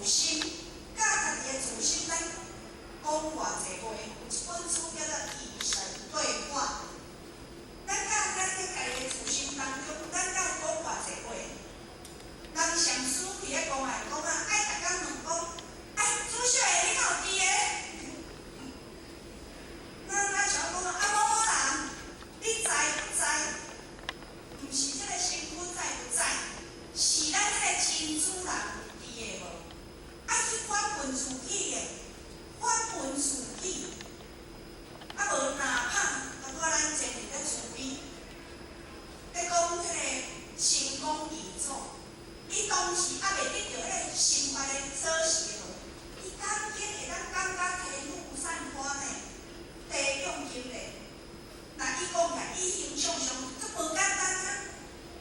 心，佮家己的自心，咱講偌濟話，有一本書叫做《與神對話》。咱佮咱佇家己的自心當中，咱敢有講偌濟話？人禪師佇咧講來講啊，愛逐工問講，哎，主席，你敢有佇咧？那咱像講啊，某某人，你在不在？毋是這个身軀在不在，是咱彼个真主人有佇咧無？愛去反問自己的，反問自己。啊無哪怕，拄拄仔咱前日咧慈悲，咧講彼个成功二祖，伊當時猶未得著彼个心法的鎖匙的無，伊趕緊會當感覺天女散花呢，地藏經咧。若伊講起來，伊形象上足無簡單啊，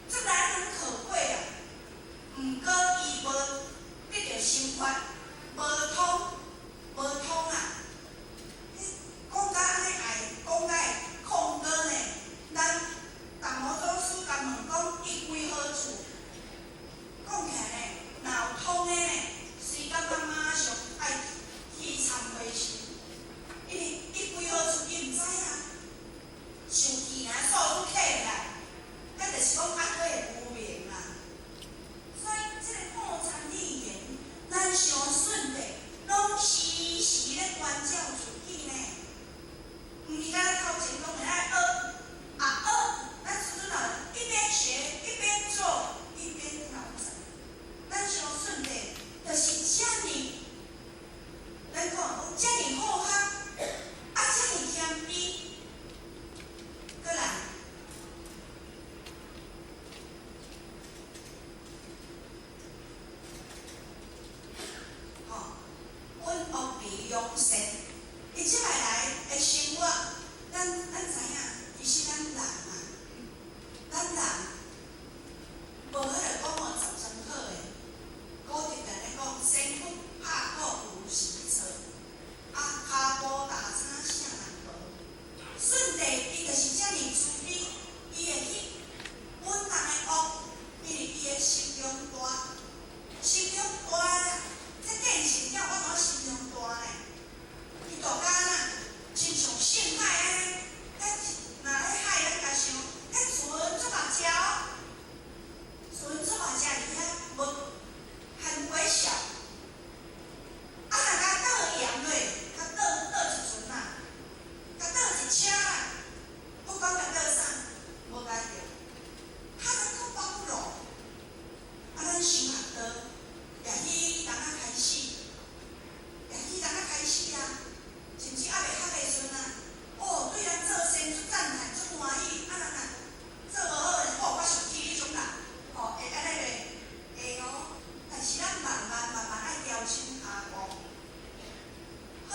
足難能可貴啊。毋過伊無得著心法，無通無通啊！講甲按呢愛，講甲會控過呢？咱達摩祖師共問講，伊歸何處？講起來呢，若有通的呢，隨感覺馬上愛去懺悔心，因為伊歸何處，伊毋知啊。受氣爾，數愈起來，彼就是講猶閣會無明啦。所以這個破參立言，咱傷順的，攏時時咧關照自己呢。毋是敢若頭前講的愛學，啊學，咱師尊老一邊學一邊做一邊調整。咱傷順的，就是遮爾，咱講講遮爾好學，啊遮爾謙卑。閣來，吼，穩惡比良善，伊這擺來的生活，咱知影，其實咱人啊，咱人無彼个講哦十全好的，古德定咧講，先佛拍鼓有時錯，啊，跤步踏差啥人無？順帝伊就是遮爾慈悲，伊會去阮人的惡，因為伊的心量大，心量大啦，這見性了，我怎心量大呢？伊大甲按怎，親像聖海按呢，彼若咧海咱共想，彼船足大隻哦，船足大隻佇遐，無很微小，啊，若共倒鹽落，共倒倒一船啊，共倒一車啦，不管共倒啥，無關著，較能夠包容。啊，咱修學道，也彼當仔開始，也彼當仔開始啊，甚至猶未學的時陣啊，哦，對咱做善足讚嘆足歡喜，啊，咱若做無好的，哦，我生氣彼種人，吼，會按呢袂？會哦，但是咱慢慢慢慢愛調整跤步，好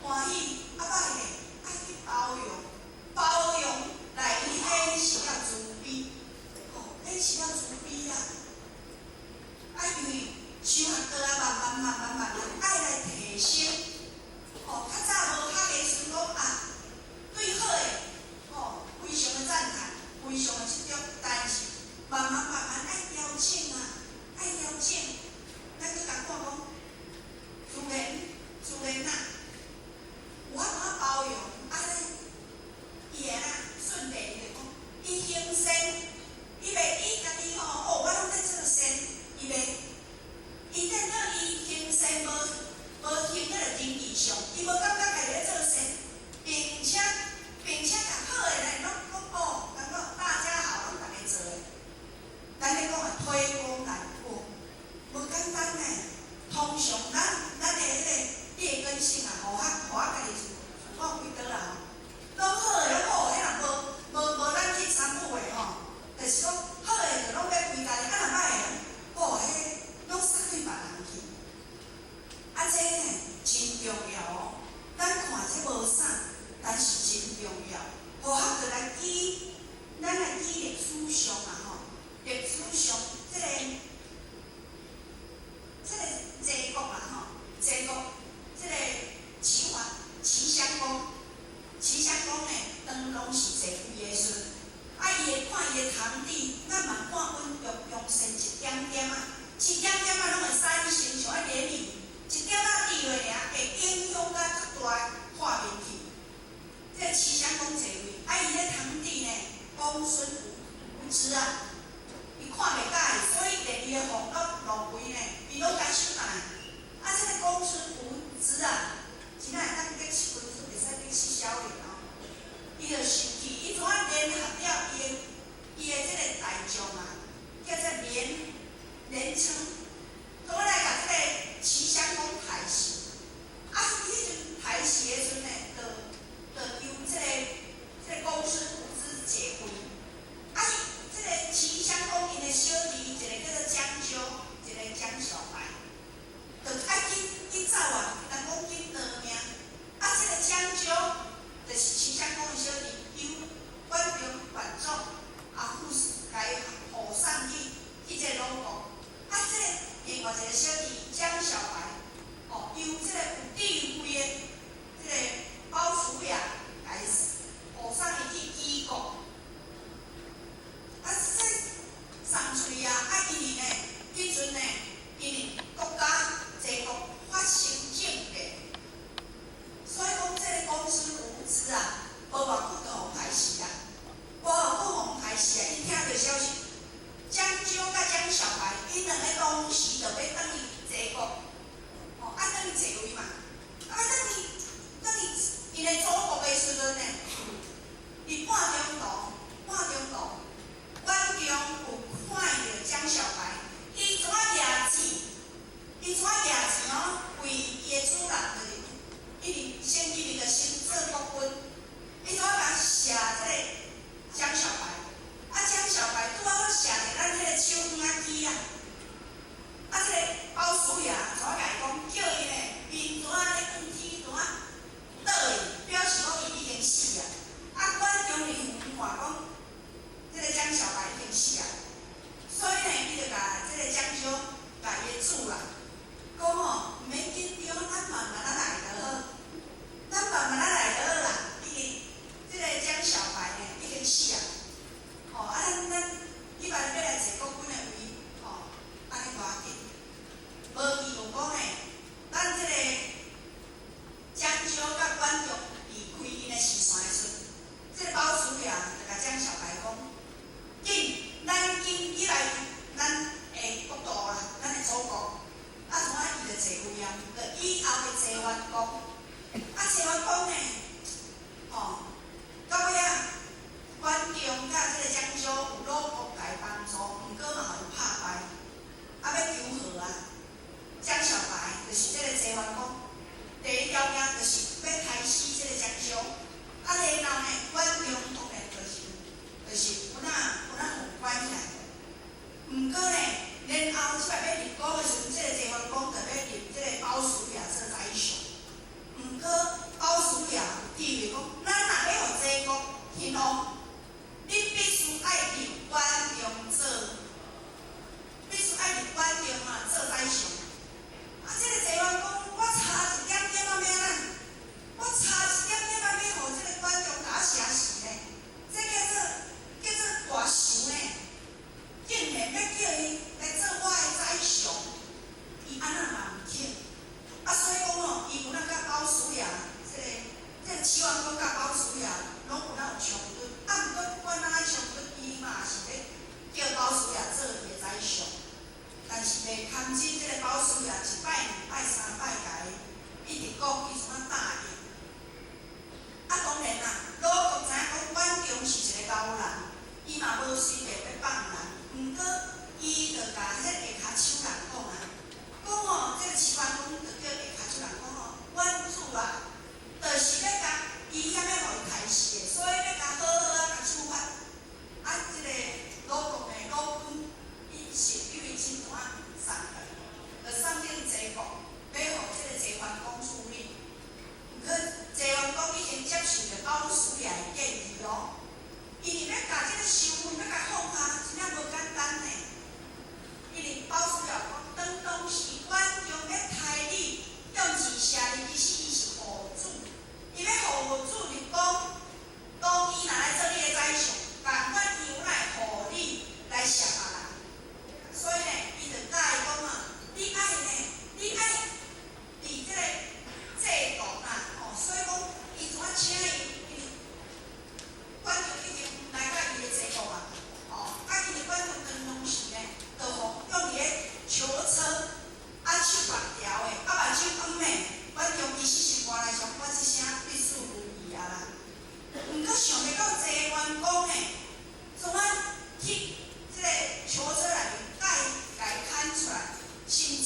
歡喜啊歹的，愛去包容，包容來顯示了慈悲，吼，顯示了慈悲啊！啊，因為修學道啊，慢慢慢慢慢慢愛來提升，吼，較早無學的時陣講啊，對好的，吼，非常的讚嘆，非常的執著，但是慢慢慢慢愛調整啊，愛調整。咱閣共看講，自然自然啊，有法度包容，按呢，伊會按怎順帝伊就講，伊行善，伊袂以家己吼，哦，我攏咧做善，伊袂，伊等到伊行善無無行彼個仁義上，伊無感覺家己咧做善，並且共好的人攏講哦，感覺大家好，攏逐家做的。咱咧講的推功攬過，無簡單呢。通常咱的彼個劣根性啊，予我家己講幾多啦吼，攏好的攏好，彼若無咱去參與的吼，就是講好的就攏欲歸家己，啊若歹的，哦，彼攏撒對別人去。啊，這呢真重要哦。咱看這無啥，但是真重要。予學著來記，咱來記歷史上啊吼，歷史上這個齊國啊吼，齊國這個齊桓、齊襄公，齊襄公呢，當攏是坐位的時陣，啊，伊會看伊的堂弟，咱嘛看阮中中善一點點啊，一點點啊，攏會產生像愛憐外一個小弟江小白，哦，由這個有智慧的這個鮑叔牙來予送伊去杞國。啊，這送出去啊，啊，因為呢，彼陣呢，因為國家齊國發生政變，所以講這個公孫無知啊，無偌久就予刣死啊，無偌久予刣死啊，𪜶聽著消息，江椒佮江小白，𪜶兩個當時就欲轉去齊國，哦，啊，轉去坐位嘛，啊，欲轉去轉去𪜶的祖國的時陣呢，佇半中途，半中途，管仲有看著江小白，伊怎掠錢？伊怎掠錢哦？為伊的主人，就是一直先一直就先做國君，伊怎共射這個江小白？啊，江小白拄好射著咱彼個手遠仔去啊！啊，這個鮑叔牙怎共伊講，叫伊呢面怎咧向天怎倒去，表示講伊已經死啊！啊，管仲離遠看講，這個江小白已經死啊，所以呢，伊就共這個江椒共伊的主人講吼，毋免緊張，咱慢慢仔來就好，咱慢慢仔來就好啦。已經這個江小白呢已經死啊，吼啊，咱咱彼擺欲來坐國君的位，吼，按呢無要緊。無伊有講呢，咱這個江椒佮管仲離開𪜶的視線的時陣，這個鮑叔牙就共江小白講，緊，咱緊入來咱的國度啦，咱的祖國。啊，怎啊伊就坐位啊？就以後的齊桓公，啊，齊桓公呢，吼，到尾仔，管仲佮這個江椒有魯國來幫助，毋過嘛有拍敗，啊，欲求和啊。江小白就是這個齊桓公，第一條件就是欲刣死這個江椒，啊，然後呢，管仲當然就是有那有那予關起來。毋過呢，然後這擺欲立國的時陣，這個齊桓公就欲立這個鮑叔牙做宰相。毋過鮑叔牙有智慧講，咱若欲予齊國興旺，你必須愛立管仲做，必須愛立管仲啊做宰相。啊，這個齊桓公，我差一點點仔欲按怎，我差一點點仔欲予這個管仲共我射死呢？這叫做大仇呢！竟然欲叫伊來做我的宰相，伊按怎嘛毋肯。啊，所以講吼，伊有那佮鮑叔牙，這個齊桓公佮鮑叔牙，攏有那有衝突。啊，毋過不管按怎衝突，伊嘛是欲叫鮑叔牙做伊的宰相。但是袂堪真，這個鮑叔牙一擺、兩擺、三擺，共伊一直講，伊怎答應？啊，當然啦，魯國知影講管仲是一個𠢕人，伊嘛無隨便欲放人。毋過，伊就共彼個下跤手人講啊，講吼，這個齊桓公就叫下跤手人講吼，阮主啊，就是欲共伊遐欲予伊刣死的，所以欲共好好仔共處罰。啊，這個魯國的魯君，伊是因為真怎送去，就送進齊國，欲予這個齊桓公處理。毋過齊桓公已經接受著鮑叔牙的建議哦，因為欲共這個仇恨欲共放下，真正無簡單呢。因為鮑叔牙講，當當時管仲欲刣你，用箭射你，其實伊是予主，伊欲予主立功，當伊若來做你的宰相，仝款伊有來予你來殺別人。所以呢，伊就教伊講啊，你愛呢，你愛佇這個制度啦，吼，所以講伊怎請伊，因為管仲已經來到伊的齊國啊，吼，啊，因為管仲當當時呢，就予用佇咧囚車，啊手縛牢的，啊目睭黃的，管仲其實心肝內想，我這聲必死無疑啊啦。毋過想袂到齊桓公呢，怎啊去這個囚車內面共伊共伊牽出來，甚